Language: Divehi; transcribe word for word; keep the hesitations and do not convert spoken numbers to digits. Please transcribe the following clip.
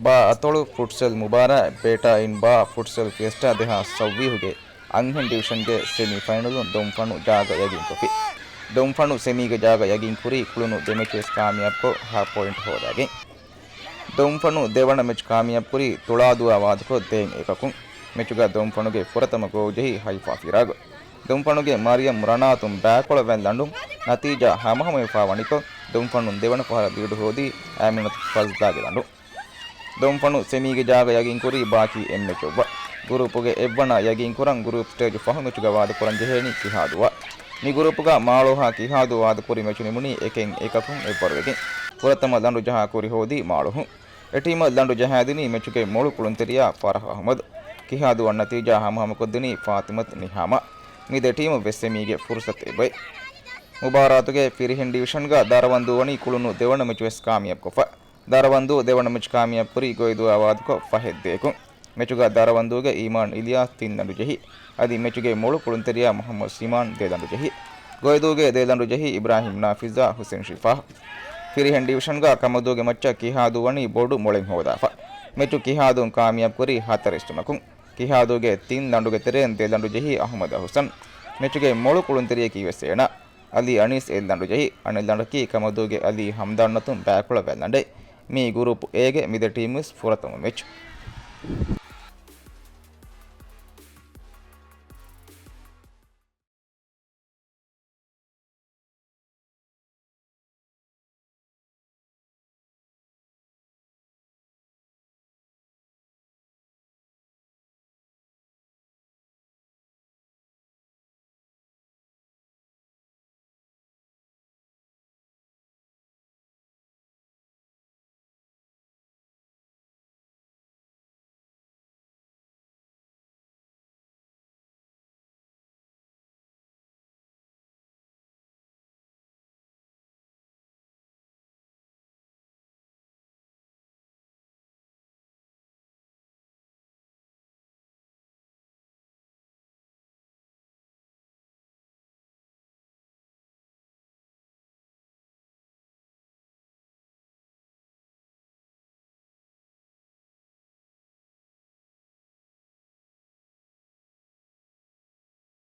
ބާ އަތޮޅު ފުޓްސަލް މުބާރާތް، ބޭޓާ އިން ބާ ފުޓްސަލް ފިއެސްޓާ ދެހާސް ސައްވީހުގެ އަންހެން ޑިވިޝަންގެ ސެމީ ފައިނަލުން ދޮންފަނު ޖާގަ ޔަގީންކޮށްފި. ދޮންފަނު ސެމީގެ ޖާގަ ޔަގީންކުރީ ކުޅުނު ދެ މެޗު ވެސް ކާމިޔާބުކޮށް ހަ ޕޮއިންޓް ހޯދާގެން. ދޮންފަނު ދެވަނަ މެޗް ކާމިޔާބުކުރީ ތުޅާދުއާ ވާދަކޮށް ދޭއް އެކަކުން. މެޗުގަ ދޮންފަނުގެ ފުރަތަމަ ގޯލް ޖެހީ ހައިފާ ފިރާގު. ދޮންފަނުގެ މަރިޔަމް ރަނާތުން ބައިކޮޅަށް ވަން ލަނޑުން ނަތީޖާ ހަމަހަމަވެފާ ވަނިކޮށް، ދޮންފަނުން ދެވަނަ ފަހަރަށް ލީޑު ހޯދީ އައިމިނަތު ފަޒްލާގެ ލަނޑުން. ދޮންފަނު ސެމީގެ ޖާގަ ޔަގީންކުރީ ބާކީ އެއް މެޗުއްވާ. ގުރޫޕުގެ އެއްވަނަ ޔަގީންކުރަން ގުރޫޕް ސްޓޭޖު ފަހު މެޗުގަ ވާދަކުރަން ޖެހޭނީ ކިހާދޫއާ. މި ގުރޫޕުގަ މާޅޯހާ ކިހާދޫ ވާދަކުރި މެޗު ނިމުނީ އެކެއް އެކަކުން އެއްވަރުވެގެން. ފުރަތަމަ ލަނޑު ޖަހާ ކުރި ހޯދީ މާޅޮހުން. އެ ޓީމަށް ލަނޑު ޖަހާދިނީ މެޗުގެ މޮޅު ކުޅުންތެރިޔާ ފަރަހް އަހުމަދު. ކިހާދޫއަށް ނަތީޖާ ހަމަހަމަކޮށްދިނީ ފާތިމަތު ނިހާމާ. މި ދެ ޓީމަށް ވެސް ސެމީގެ ފުރުސަތު އެބައި. މުބާރާތުގެ ފިރިހެން ޑިވިޝަންގަ ދަރަވަންދޫ ވަނީ ކުޅުނު ދެވަނަ މެޗު ވެސް ކާމިޔާބުކޮށްފަ. ދަރަވަންދޫ ދެވަނަ މެޗް ކާމިޔާބުކުރީ ގޮއިދޫއާ ވާދަކޮށް ފަހެއް ދޭކުން. މެޗުގަ ދަރަވަންދޫގެ އީމާން އިލްޔާސް ތިން ލަނޑު ޖެހި، އަދި މެޗުގެ މޮޅު ކުޅުންތެރިޔާ މުހައްމަދު ސިމާން ދެ ލަނޑު ޖެހި. ގޮއިދޫގެ ދެ ލަނޑު ޖެހި އިބްރާހިމް ނާފިޒާ ހުސެން ޝިފާ. ފިރިހެން ޑިވިޝަންގަ ކަމަދޫގެ މައްޗަށް ކިހާދޫ ވަނީ ބޮޑު މޮޅެއް ހޯދާފަ. މެޗު ކިހާދޫން ކާމިޔާބުކުރީ ހަތަރެއް ސުނަކުން. ކިހާދޫގެ ތިން ލަނޑުގެ ތެރެއިން ދެ ލަނޑު ޖެހީ އަހުމަދު އަހުސަން. މެޗުގެ މޮޅު ކުޅުންތެރިޔަކީ ވެސް އޭނާ. އަލީ އަނީސް އެއް ލަނޑު ޖެހި، އަނެއް ލަނޑަކީ ކަމަދޫގެ އަލީ ހަމްދާން އަތުން ބައިކޮޅަށް ވަން ލަނޑެއް. މީ ގުރޫޕް އޭގެ މި ދެ ޓީމް ވެސް ފުރަތަމަ މެޗް.